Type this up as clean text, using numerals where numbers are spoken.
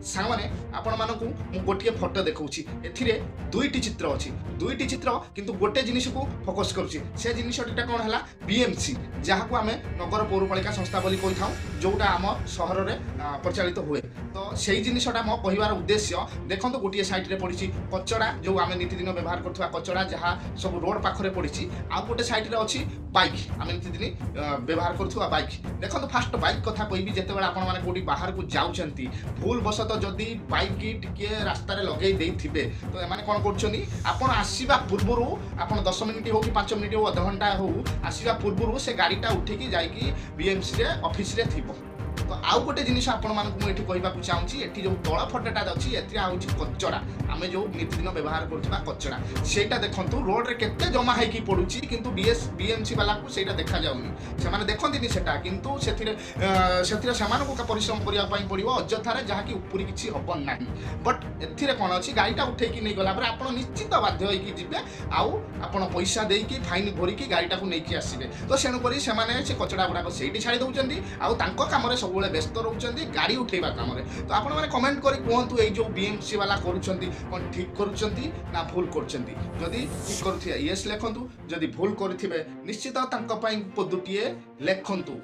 ସାଙ୍ଗମାନେ, ଆପଣମାନଙ୍କୁ ମୁଁ ଗୋଟିଏ ଫଟୋ ଦେଖାଉଛି। ଏଥିରେ ଦୁଇଟି ଚିତ୍ର ଅଛି। ଦୁଇଟି ଚିତ୍ର କିନ୍ତୁ ଗୋଟେ ଜିନିଷକୁ ଫୋକସ୍ କରୁଛି। ସେ ଜିନିଷଟିଟା କ'ଣ ହେଲା? ବିଏମ୍ସି, ଯାହାକୁ ଆମେ ନଗର ପୌରପାଳିକା ସଂସ୍ଥା ବୋଲି କହିଥାଉ, ଯେଉଁଟା ଆମ ସହରରେ ପରିଚାଳିତ ହୁଏ। ତ ସେଇ ଜିନିଷଟା ମୋ କହିବାର ଉଦ୍ଦେଶ୍ୟ। ଦେଖନ୍ତୁ, ଗୋଟିଏ ସାଇଡ଼୍ରେ ପଡ଼ିଛି କଚଡ଼ା, ଯେଉଁ ଆମେ ନୀତିଦିନ ବ୍ୟବହାର କରୁଥିବା କଚଡ଼ା, ଯାହା ସବୁ ରୋଡ଼ ପାଖରେ ପଡ଼ିଛି। ଆଉ ଗୋଟେ ସାଇଡ଼୍ରେ ଅଛି ବାଇକ୍, ଆମେ ନୀତିଦିନ ବ୍ୟବହାର କରୁଥିବା ବାଇକ୍। ଦେଖନ୍ତୁ, ଫାଷ୍ଟ ବାଇକ୍ କଥା କହିବି। ଯେତେବେଳେ ଆପଣମାନେ କେଉଁଠି ବାହାରକୁ ଯାଉଛନ୍ତି, ଭୁଲ ବଶତଃ ଯଦି ବାଇକ୍ ଟିକିଏ ରାସ୍ତାରେ ଲଗେଇ ଦେଇଥିବେ, ତ ଏମାନେ କ'ଣ କରୁଛନ୍ତି? ଆପଣ ଆସିବା ପୂର୍ବରୁ, ଆପଣ 10 ମିନିଟ୍ ହଉ କି 5 ମିନିଟ୍ ହଉ, ଅଧଘଣ୍ଟା ହଉ, ଆସିବା ପୂର୍ବରୁ ସେ ଗାଡ଼ିଟା ଉଠିକି ଯାଇକି ବିଏମ୍ସିରେ ଅଫିସରେ ଥିବ। ତ ଆଉ ଗୋଟେ ଜିନିଷ ଆପଣମାନଙ୍କୁ ମୁଁ ଏଠି କହିବାକୁ ଚାହୁଁଛି। ଏଠି ଯେଉଁ ତଳ ଫଟୋଟା ଅଛି, ଏଥିରେ ହେଉଛି କଚଡ଼ା, ଆମେ ଯେଉଁ ନୀତିଦିନ ବ୍ୟବହାର କରୁଥିବା କଚଡ଼ା। ସେଇଟା ଦେଖନ୍ତୁ, ରୋଡ଼ରେ କେତେ ଜମା ହେଇକି ପଡ଼ୁଛି, କିନ୍ତୁ ବିଏମ୍ସି ବାଲାଙ୍କୁ ସେଇଟା ଦେଖାଯାଉନି। ସେମାନେ ଦେଖନ୍ତିନି ସେଟା। କିନ୍ତୁ ସେଥିରେ ସେମାନଙ୍କୁ ପରିଶ୍ରମ କରିବା ପାଇଁ ପଡ଼ିବ ଅଯଥାରେ, ଯାହାକି ଉପରି କିଛି ହେବ ନାହିଁ। ବଟ୍ ଏଥିରେ କ'ଣ ଅଛି? ଗାଡ଼ିଟା ଉଠେଇକି ନେଇଗଲା ପରେ ଆପଣ ନିଶ୍ଚିତ ବାଧ୍ୟ ହେଇକି ଯିବେ ଆଉ ଆପଣ ପଇସା ଦେଇକି, ଫାଇନ୍ ଭରିକି ଗାଡ଼ିଟାକୁ ନେଇକି ଆସିବେ। ତ ତେଣୁକରି ସେମାନେ ସେ କଚଡ଼ା ଗୁଡ଼ାକ ସେଇଠି ଛାଡ଼ି ଦେଉଛନ୍ତି ଆଉ ତାଙ୍କ କାମରେ ସବୁବେଳେ ବ୍ୟସ୍ତ ରହୁଛନ୍ତି, ଗାଡ଼ି ଉଠେଇବା କାମରେ। ତ ଆପଣମାନେ କମେଣ୍ଟ କରି କୁହନ୍ତୁ, ଏଇ ଯେଉଁ ବିଏମ୍ସି ବାଲା କରୁଛନ୍ତି, କ'ଣ ଠିକ୍ କରୁଛନ୍ତି ନା ଭୁଲ କରୁଛନ୍ତି? ଯଦି ଠିକ୍ କରୁଥିବେ, ୟେସ୍ ଲେଖନ୍ତୁ। ଯଦି ଭୁଲ କରିଥିବେ, ନିଶ୍ଚିତ ତାଙ୍କ ପାଇଁ ପଦୁଟିଏ ଲେଖନ୍ତୁ।